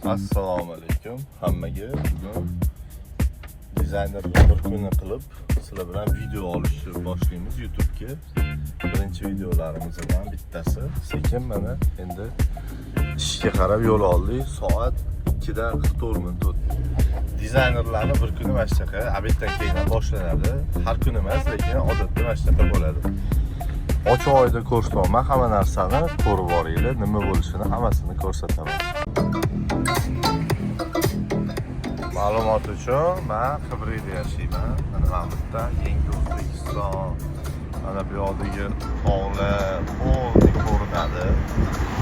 Assalomu alaykum hammaga. Bugun dizaynerlar bir kuni qilib sizlar bilan video olishni boshlaymiz YouTube'ga. Birinchi videolarimizdan bittasi. Sekin mana endi ishga qarab yo'l oldik. Soat 2dan 44 minut o'tdi. Dizaynerlarni bir kuni mana shunaqa обед dan keyin ham boshlanadi. Har kun emas, lekin odatda mana shunaqa bo'ladi. Ochiq oyda ko'rsatyapman, hamma narsani ko'rib boringlar, nima bo'lishini hammasini ko'rsataman. Ma'lumot uchun men Qibriyda yashayman. Mana bu yerda Yangi O'zbekiston, mana bu yoqdagi tog'lar полный ko'rinadi.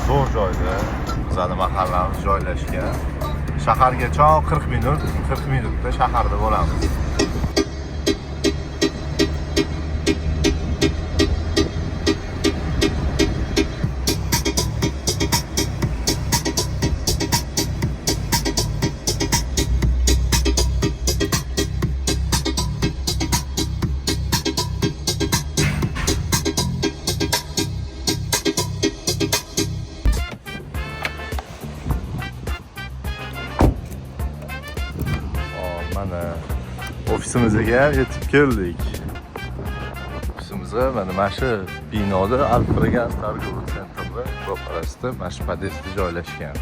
Zo'r joyda bizani mahallamiz joylashgan. Shahargacha 40 minut, 40 minutda shaharda bo'lamiz. Hop, mana ofisimizga ham yetib keldik. Ofisimizga mana shu binoda Alfragas торговый центр da ro'parasida mana shu podyezdda joylashgan.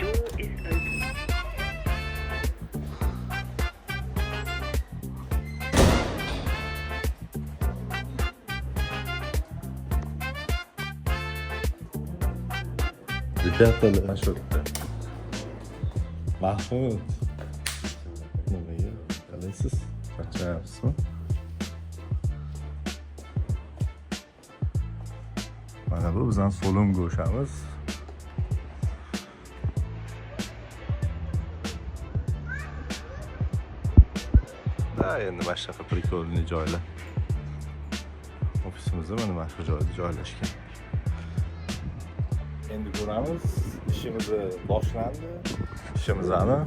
Door is open. Ребята, mana shu yerda. Mahmud. Nimaga? Qalaysiz? Charchayapsizmi? Mana bu bizning so'lim go'shamiz. Da, endi mana shunaqa прикольный joylar. Ofisimiz mana shu joyda joylashgan. Endi ko'ramiz, ishimiz boshlandi. Ishimizni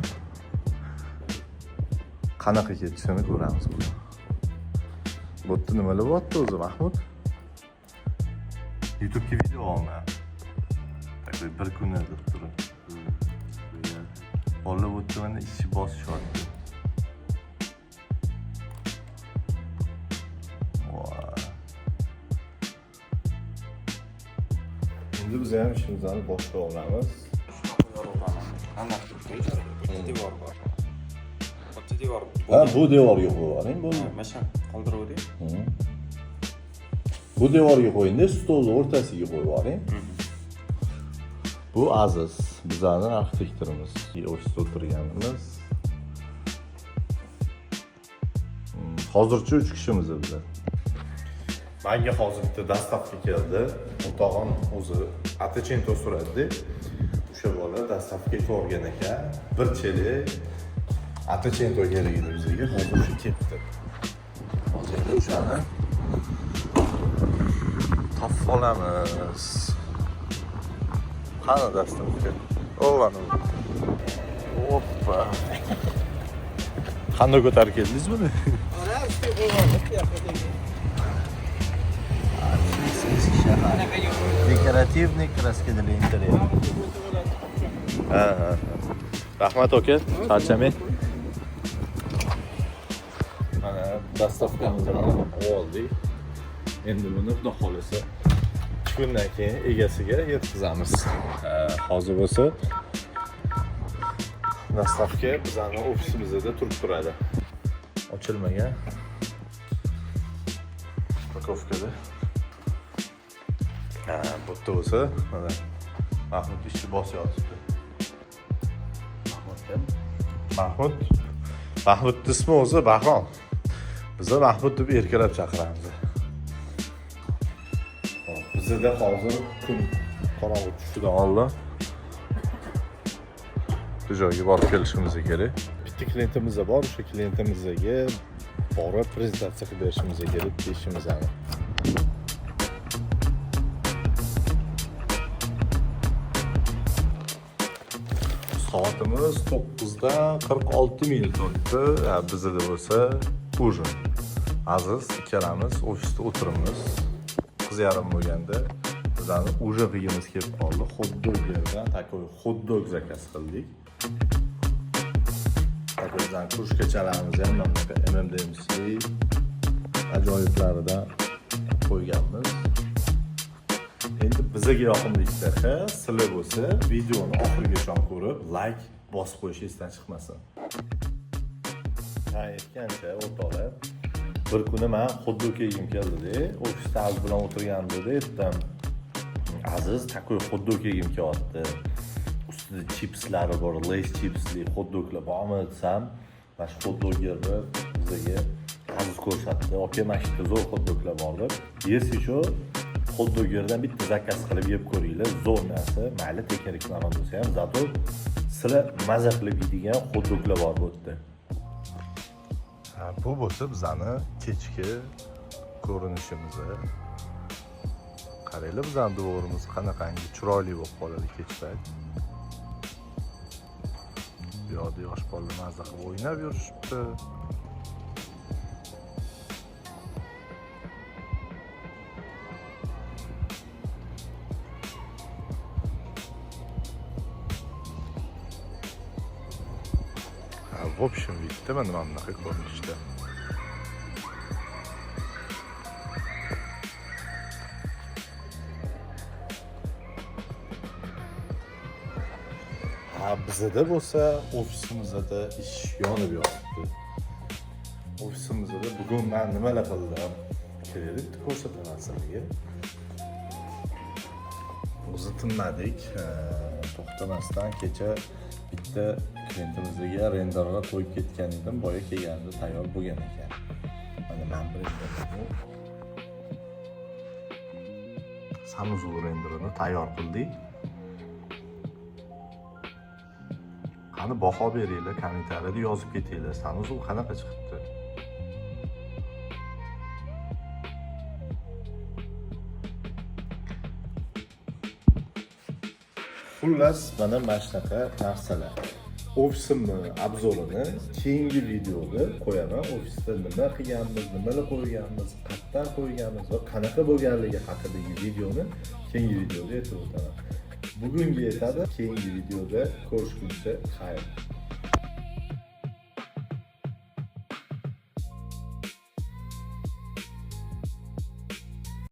qanaqa ketishini ko'ramiz bugun. Bu yerda nimalar bo'lyapti o'zi, Mahmud? YouTube'ga video olma. Такой bir kuni deb turib. Bolalar bu yerda mana ishni bosishyapti. Voy. Endi biz ham ishimizni boshlab olamiz. Anaqa bitta devor bor. Bitta devor. Ha, bu devorga qo'yib yuboring, bo'ldi. Mana shu qoldiravering. Bu devorga qo'yingda, stolni o'rtasiga qo'yib yuboring. Bu Aziz, bizani arxitektorimiz. Ofisda o'tirganimiz. Hozircha 3 kishimiz bizlar. Menga hozir bitta доставка keldi. O'rtog'im o'zi Atacento so'radi. O'sha bola доставка ko'rgan ekan. Bir chelak Atacento kerak edi bizga. Hozir o'sha kelibdi. Hozir endi o'shani topib olamiz. Qani доставка? O, ana. Oppa. Qanday ko'tarib keldingiz buni? Ana ustiga qo'yganmiz, bu yoqqa tegdi. Anaqa yo'q. Декоративный краска для интерьера. Ha, ha, ha. Rahmat aka, charchamang. Mana доставка mizni oldik. Endi buni xudo xolasa 2 kundan keyin egasiga yetkazamiz. Hozir bo'lsa доставка bizani ofisimizda turib turadi. Ochilmagan. Упаковка da. Ha, bu yerda bo'lsa mana Mahmud ishni bosyapti. Mahmud kim? Mahmud. Mahmudni ismi o'zi Bahrom. Biza Mahmud deb erkalab chaqiramiz. Hop, bizada hozir kun qorong'u tushishidan oldin bu joyga borib kelishimiz kerak. Bitta klientimiz bor, o'sha klientimizga borib prezentatsiya qilib berishimiz kerak bitta ishimizni. Soatimiz 9dan 46 minut o'tdi. Ha, bizada bo'lsa ужин. Aziz ikkalamiz ofisda o'tiribmiz. 9:30 bo'lganda bizani ужин qilgimiz kelib qoldi. Hot-dog yerdan такой hot-dog заказ qildik. Такой bizani кружка chalarimiz ham mana bunaqa MMDMC ajoyiblaridan qo'yganmiz. Endi bizaga yoqimli ishtaha, sizlar bo'lsa videoni oxirigacha ko'rib, like bosib qo'yish esdan chiqmasin. Ha, aytgancha o'rtoqlar, bir kuni man xot-dog yegim keldida, ofisda Aziz bilan o'tirganimda aytdim, Aziz, такой xot-dog yegim kelyapti. Ustida chipslari bor, Lay's chipsli xot-doglar bormi desam, mana shu xot-dog yerni bizaga Aziz ko'rsatdi. Aka, mana shu yerda zo'r xot-doglar bor deb. Если что, xot-dog yerdan bitta заказ qilib yeb ko'ringlar, zo'r narsa. Mayli, tekin reklama bo'lsa ham, зато sizlar maza qilib yeydigan xot-doglar bor bu yerda. Ha, bu bo'lsa bizani kechki ko'rinishimiz. Qaranglar, bizani двор imiz qanaqangi chiroyli bo'lib qoladi kech payt. Bu yoqda yosh bolalar maza qilib o'ynab yurishibdi. Ha, в общем, bitta mana bunaqa ko'rinishda. Ha, bizada bo'lsa ofisimizda ish yonib yotibdi. Ofisimizda bugun men nimalar qildim? Keling, bitta ko'rsataman sizlarga. O'zi tinmadik, to'xtamasdan kecha bitta klientimizga renderlar qo'yib ketgan edim, boya kelganida tayyor bo'lgan ekan. Mana men bu renderni санузел renderini tayyor qildik. Qani baho beringlar, kommentariyada yozib ketinglar. Санузел qanaqa chiqibdi? Xullas, mana shunaqa narsalar. Ofisimni обзор ini keyingi videoda qo'yaman. Ofisda nima qilganmiz, nimalar qo'yganmiz, qayerdan qo'yganmiz va qanaqa bo'lganligi haqidagi videoni keyingi videoda aytib o'taman. Bugungi yetadi. Keyingi videoda ko'rishguncha xayr.